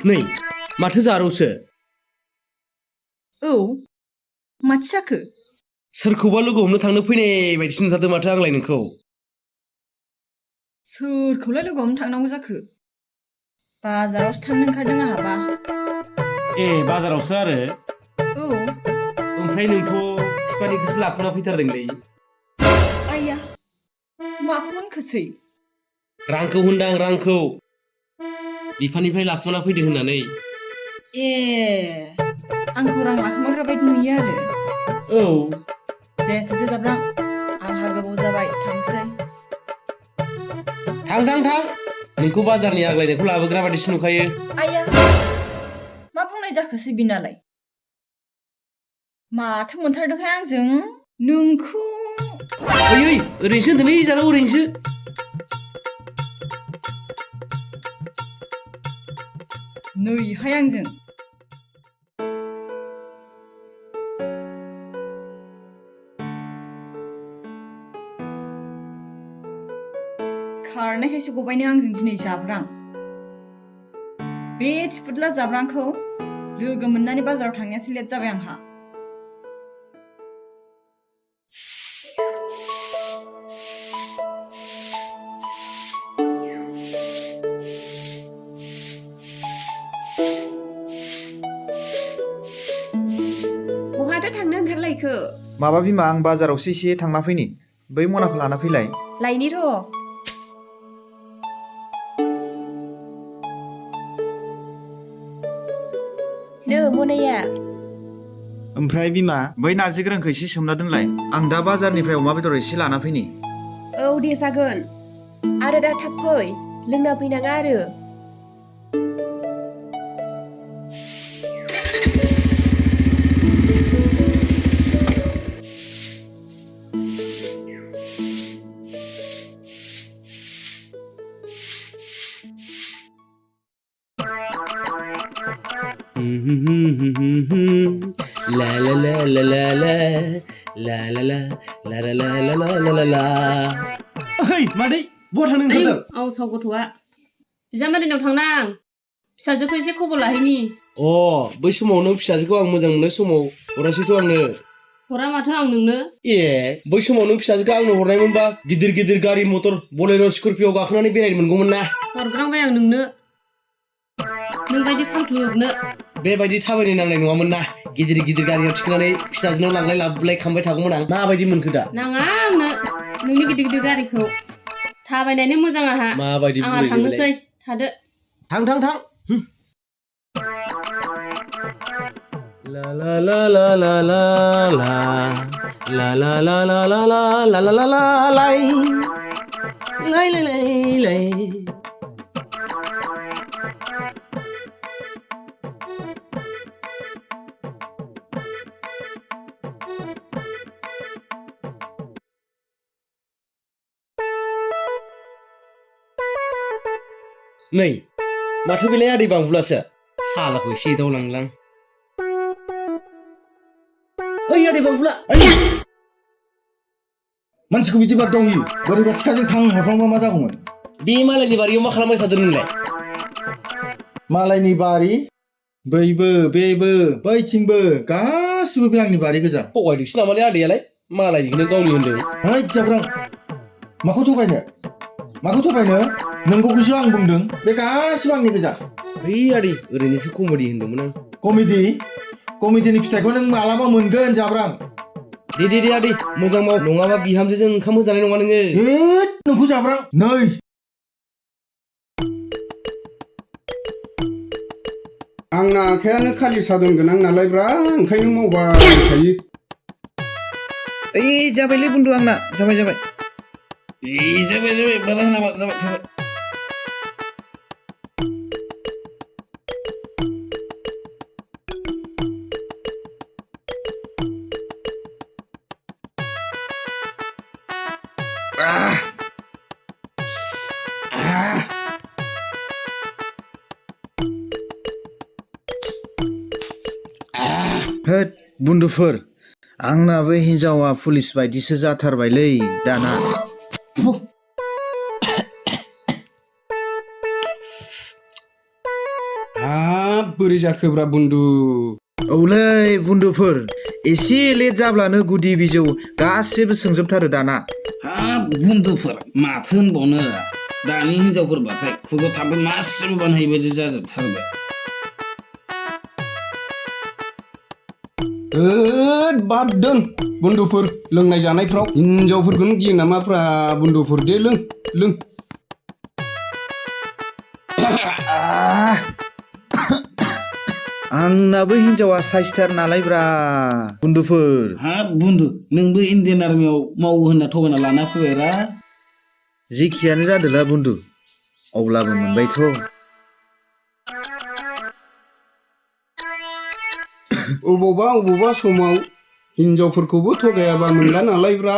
नै माथो जारौसो औ माथो जाखो सोरखौबा लोगो हमनो थांनो फैनाय बायदिसो नुथारदों माथो आंलाय नोंखौ सोरखौलाय लोगो हमनो थांनांगौ जाखो बाजारावसो थांनो ओंखारदों आहाबा ए बाजारावसो आरो औ ओमफ्राय नोंथ' बिफानिखौसो लाखुना फैथारदोंलै आइया माखौ होनखोसै रांखौ होनदां रांखौ बिफानिफ्राय लाखुमाना फैदों होननानै ए आंखौ रां लाखोमाग्रा बायदि नुयो आरो औ दे थांदो जाब्रां आंहा गोबाव जाबाय थांसै थां नोंखौ बाजारनि आग्लायनायखौ लाबोग्रा बायदिसो नुखायो आइया मा बुंनाय जाखोसै बिनालाय माथो मोनथारदोंहाय आंजों नोंखौ ओइ ओरैनोसो होनदोंलै जारौ ओरैनोसो नैहाय आंजों खारनायखायसो गबायनो आंजों दिनै जाब्रां बे थिफुदला जाब्रांखौ लोगो मोननानै बाजाराव थांनायासो लेट जाबाय आंहा बहाथो थांनो ओंखारलायखो माबा बिमा आं बाजारावसो एसे थांना फैनि बै मनाखौ लाना फैलाय लायनि र' नो मनाया ओमफ्राय बिमा बै नारजि गोरानखौ एसे सोमना दोनलाय आं दा बाजारनिफ्राय अमा बेदर एसे लाना फैनि औ दे जागोन आरो दा थाब फै लोंना फैनाङा आरो La la la la la la la la la la la la la la la la ओइ मादै बहा थांनो ओंखारदों आवसाव गथ'आ बिजामादैनाव थांनां फिसाजोखौ एसे खबर लाहैनि अ बै समाव नों फिसाजोखौ आं मोजां मोननाय समाव हरासैथ' आंनो हरा माथो आं नोंनो ए बै समाव नों फिसाजोखौ आंनो हरनायमोनबा गिदिर गिदिर गारि मटर बलेर' स्करपिअ गाखोनानै बेरायनो मोनगौमोन ना हरग्रांबाय आं नोंनो नोंबायदि फाल्थु होबनो बेबायदि थाबायनो नांनाय नङामोन ना गिदिर गिदिर गारियाव थिखोनानै फिसाजोनाव लांलाय लाबोलाय खालामबाय थागौमोन आं माबायदि मोनखो दा नाङा आंनो नोंनि गिदिर गिदिर गारिखौ थाबायनायनि मोजां आंहा माबायदि आंहा थांनोसै थादो थां La la la la la la la la la la la la la la la la la lay lay lay lay lay नै माथो बेलाय आदै बांबुलासो सालाखौ एसे एदावलांलां ओइ आदै बांबुला मानसिखौ बिदि बादावहोयो बोरैबा सिखाजों थां हरफ्लांबा मा जागौमोन बे मालायनि बारियाव मा खालामबाय थादों नोंलाय मालायनि बारि बैबो बेबो बैथिंबो गासिबो बे आंनि बारि गोजा थगायदोंसो नामालै आदैयालाय मालायनिखौनो गावनि होनदों हैद जाब्रां माखौ थगायनो नोंगौखौसो आं बुंदों बे गासिबो आंनि गोजा ओइ आदै ओरैनोसो कमेडि होनदोंमोन आं कमेडिनि फिथाइखौ नों मालाबा मोनगोन जाब्रां दे आदै मोजां माव नङाबा बिहामजोजों ओंखाम होजानाय नङा नोङो हैद नोंखौ जाब्रां नै आंना आखायानो खालि सादन गोनां नालाय ब्रा ओंखायनो मावबाय थायो ओइ जाबायलै बुन्दु आंना जाबाय जाबाय बारा होनामा जाबाय होद बुन्दुफोर आंनाबो हिनजावा पुलिस बायदिसो जाथारबायलै दाना हाब बोरै जाखोब्रा बुन्दु औलै बुन्दुफोर एसे लेट जाब्लानो गुदि बिजौ गासिबो सोंजोबथारो दाना हाब बुन्दुफोर माथो होनबावनो दानि हिनजावफोरबाथाय खुगा थाम्फै मासेबो बानहायि बायदि जाजोबथारबाय होद बाददों बुन्दुफोर लोंनाय जानायफ्राव हिनजावफोरखौनो गियो नामाफ्रा बुन्दुफोर दे लों लों आंनाबो हिनजावा साइसथार नालायब्रा बुन्दुफोर हाब बुन्दु नोंबो इण्डियान आर्मियाव मावो होनना थगायना लाना फैबायरा जेखियानो जादोला बुन्दु अब्लाबो मोनबायथ' अबावबा समाव हिनजावफोरखौबो थगायाबा मोनला नालायब्रा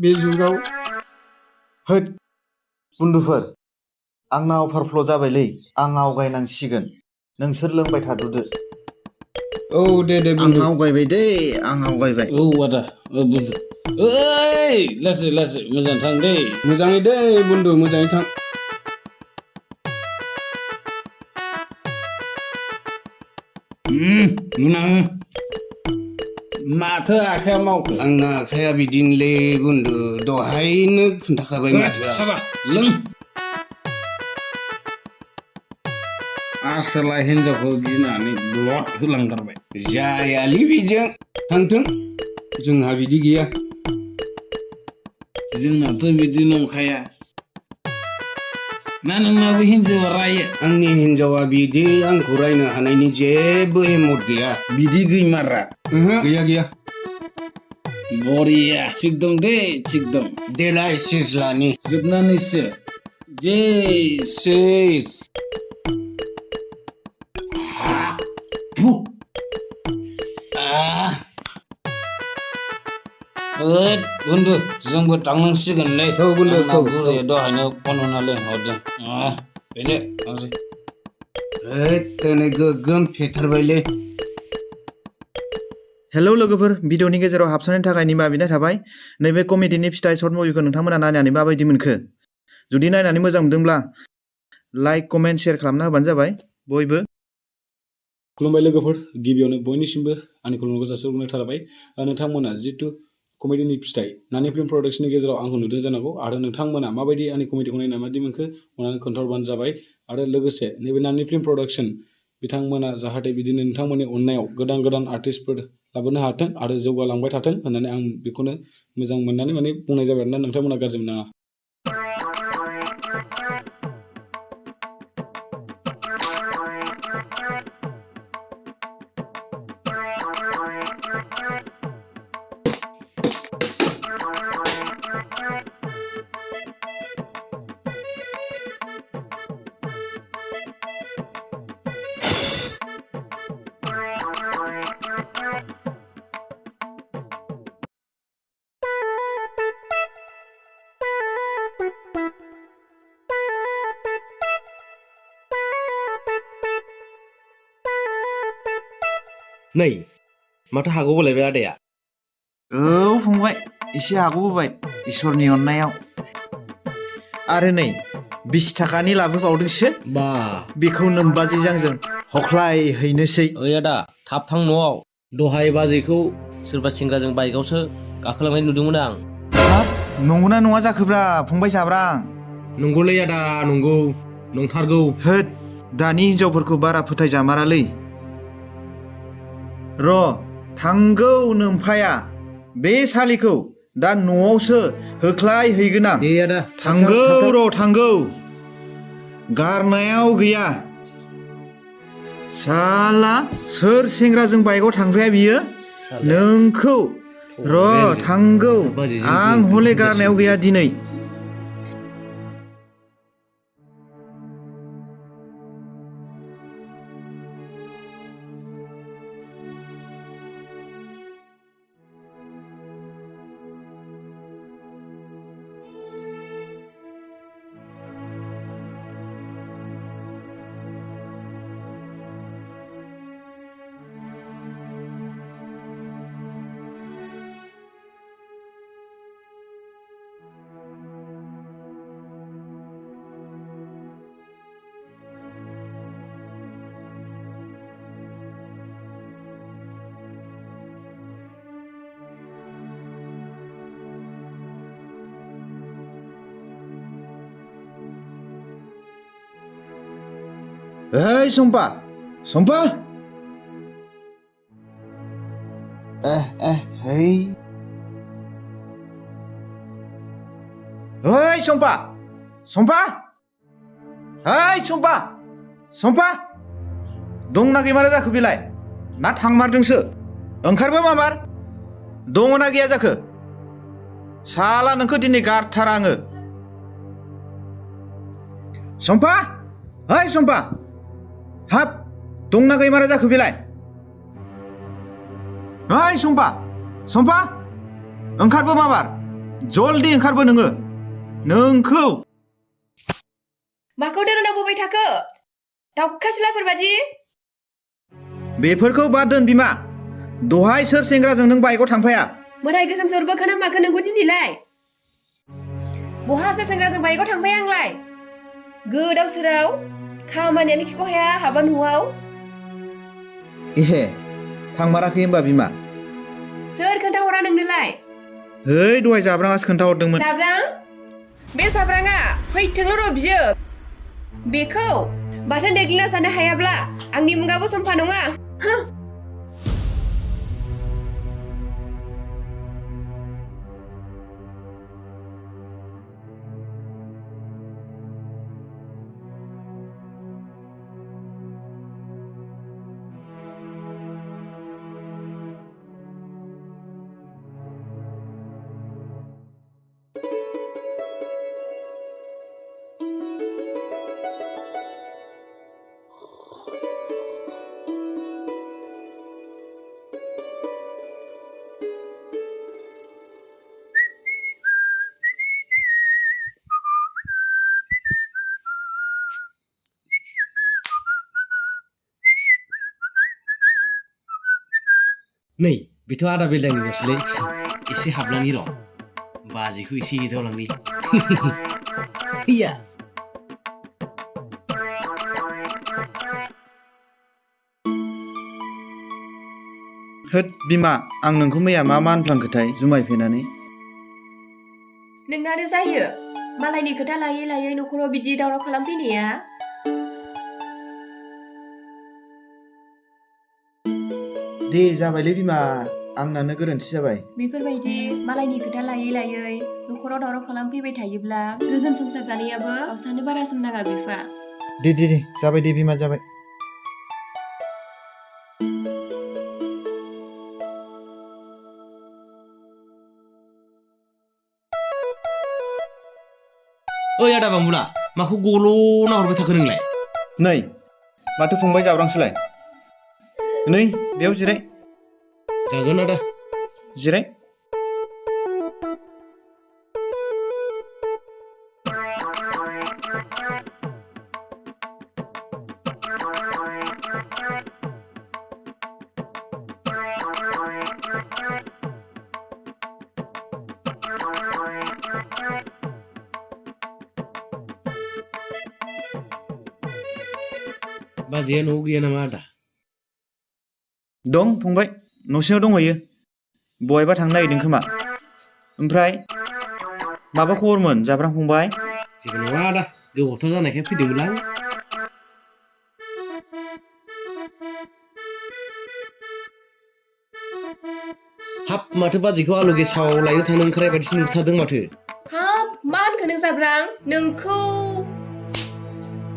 बे जुगाव होद बुन्दुफोर आंना अभारफ्ल' जाबायलै आं आवगायनांसिगोन नोंसोर लोंबाय थाद'दो औ दे आं बुन्दु आवगायबाय दे आं आवगायबाय औ आदा बुन्दु ओइ लासै लासै मोजां थां दै मोजाङै दे बुन्दु मोजाङै थां नुना माथो आखाया मावखो आंना आखाया बिदिनोलै बुन्दु दहायनो खोन्थाखाबाय माथोआ साला लों आसोला हिनजावखौ गिनानै ब्लड होलांथारबाय जायालै बेजों थांथों जोंहा बिदि गैया जोंनाथ' बिदि नंखाया ना नोंनाबो हिनजावा रायो आंनि हिनजावा बिदि आंखौ रायनो हानायनि जेबो हिम्मत गैया बिदि गैमारा गैया बरिया थिग दं दे थिग दं देलाय सिज्लानि जोबनानैसो जे सेस ओद बुन्दु जोंबो थांनांसिगोनलै औ बुन्दु आंना औ बुरैया दहायनो फन हरना लिंहरदों फैदो थांसै दिनै गोगोम फेथारबायलै हेलौ लोगोफोर भिडिअनि गेजेराव हाबसननायनि थाखाय निमाहा बिनाय थाबाय नैबे कमेडिनि फिथाइ सर्ट मुभिखौ नोंथांमोना नायनानै माबायदि मोनखो जुदि नायनानै मोजां मोनदोंब्ला लाइक कमेन्ट शेयार खालामना होबानो जाबाय बयबो खुलुमबाय लोगोफोर गिबियावनो बयनिसिमबो आंनि खुलुमनायखौ जासिहरनाय थाबाय नोंथांमोना जितु कमेडिनि फिथाइ नानि फिल्म प्रडाक्शननि गेजेराव आंखौ नुदों जानांगौ आरो नोंथांमोना माबायदि आंनि कमेडिखौ नायनानै माबायदि मोनखो अननानै खोन्थाहरबानो जाबाय आरो लोगोसे नैबे नानि फिल्म प्रडाक्शन बिथांमोना जाहाथे बिदिनो नोंथांमोननि अननायाव गोदान आर्टिस्टफोर लाबोनो हाथों आरो जौगालांबाय थाथों होननानै आं बेखौनो मोजां मोननानै बुंनाय जाबाय आरोना नोंथांमोना गाज्रि मोननाङा नै माथो हागौबालाय आदाया औ फंबाय एसे हागौबोबाय इसोरनि अननायाव आरो नै 20 थाखानि लाबोबावदोंसो बा बेखौ नोमबाजैजों आंजों हख्लाय हैनोसै ओइ आदा थाब थां न'आव दहाय बाजैखौ सोरबा सेंग्राजों बाइकआवसो गाखोलांनाय नुदोंमोन आं हाब नंगौना नङा जाखोब्रा फंबाय जाब्रां नंगौलै आदा नंगौ नंथारगौ होद दानि हिनजावफोरखौ बारा फोथायजामारालै र' थांगौ नोमफाया बे सालिखौ दा न'आवसो होख्लाय हैगोन आं दे आदा थांगौ र' थांगौ गारनायाव गैया साला सोर सेंग्राजों बाइकआव थांग्राया बियो नोंखौ र' थांगौ आं हले गारनायाव गैया दिनै ओइ सम्पा सम्पा है ओइ सम्पा सम्पा ओइ सम्पा सम्पा दंना गैमारा जाखो बेलाय ना थांमारदोंसो ओंखारबो मामार दङना गैया जाखो साला नोंखौ दिनै गारथारा आङो सम्पा ओइ सम्पा हाब दंना गैमारा जाखो बेलाय ओइ सम्पा सम्पा ओंखारबो मामार जल्दि ओंखारबो नोङो नोंखौ माखौ दोरोना बोबाय थाखो दाउखा सिलाफोर बादि बेफोरखौ बाद दोन बिमा दहाय सोर सेंग्राजों नों बाइकआव थांफाया मोदाय गोसोम सोरबोखो ना माखो नोंखौ दिनैलाय बहा सोर सेंग्राजों बाइकआव थांफाया आंलाय गोदाव सोराव खामानियानो खिख' हाया हाबा न'आव एहे थांमाराखै होनबा बिमा सोर खोन्थाहरा नोंनोलाय है दहाय जाब्राङासो खोन्थाहरदोंमोन जाब्रां बे जाब्राङा फैथोंल' र' बियो बेखौ बाथोन देग्लिना जानो हायाब्ला आंनि मुङाबो सम्फा नङा नै बेथ' आदा बेलदांनि न'सोलै एसे हाबलांनि र' बाजैखौ एसे एदावलांनि हैया होद बिमा आं नोंखौ मैया मा होनफ्लांखोथाय जुमाय फेनानै नोंनानो जायो मालायनि खोथा लायै लायै न'खराव बिदि दावराव खालामफैनाया दे जाबायलै बिमा आंनानो गोरोन्थि जाबाय बेफोरबायदि मालायनि खोथा लायै लायै न'खराव दावराव खालामफैबाय थायोब्ला गोजोन संसार जानायाबो गावसानो बारा सम नाङा बिफा दे जाबाय दे बिमा जाबाय ओइ आदा बांबुला माखौ गल' नाहरबाय थाखो नोंलाय नै माथो फंबाय जाब्रांसोलाय नै बेयाव जिराय जागोन आदा जिराय बाजैया न'आव गैया नामा आदा दं फंबाय न'सिङाव दंहैयो बहायबा थांनो नागिरदों खोमा ओमफ्राय माबा खबरमोन जाब्रां फंबाय जेबो नङा आदा गोबावथार जानायखाय फैदोंमोन आं हाब माथो बाजैखौ आलु गेसाव लायनो थांनो ओंखारनाय बायदिसो नुथारदों माथो हाब मा होनखो नों जाब्रां नोंखौ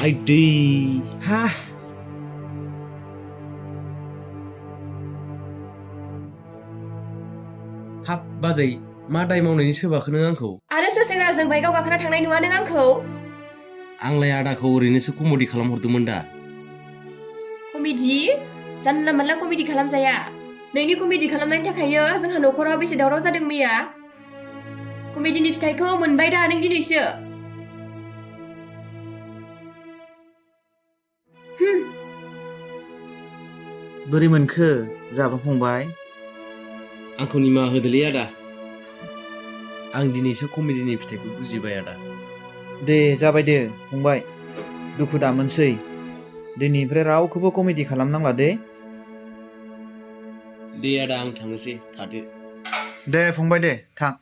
आइदै हा हाब बाजै मा दाय मावनायनि सोबाखो नों आंखौ आरो सोर सेंग्राजों बाइकआव गाखोना थांनाय नुवा नों आंखौ आंलाय आदाखौ ओरैनोसो कमेडि खालामहरदोंमोन दा कमेडि जानला मानला कमेडि खालामजाया नोंनि कमेडि खालामनायनि थाखायनो जोंहा न'खराव बेसे दावराव जादों मैया कमेडिनि फिथाइखौ मोनबाय दा नों दिनैसो बोरै मोनखो जाब्रां फंबाय आंखौ निमाहा होदोलै आदा आं दिनैसो कमेडिनि फिथाइखौ बुजिबाय आदा दे जाबाय दे फंबाय दुखु दामोनसै दिनैनिफ्राय रावखौबो कमेडि खालामनांला दे दे आदा आं थांनोसै थादो दे फंबाय दे थां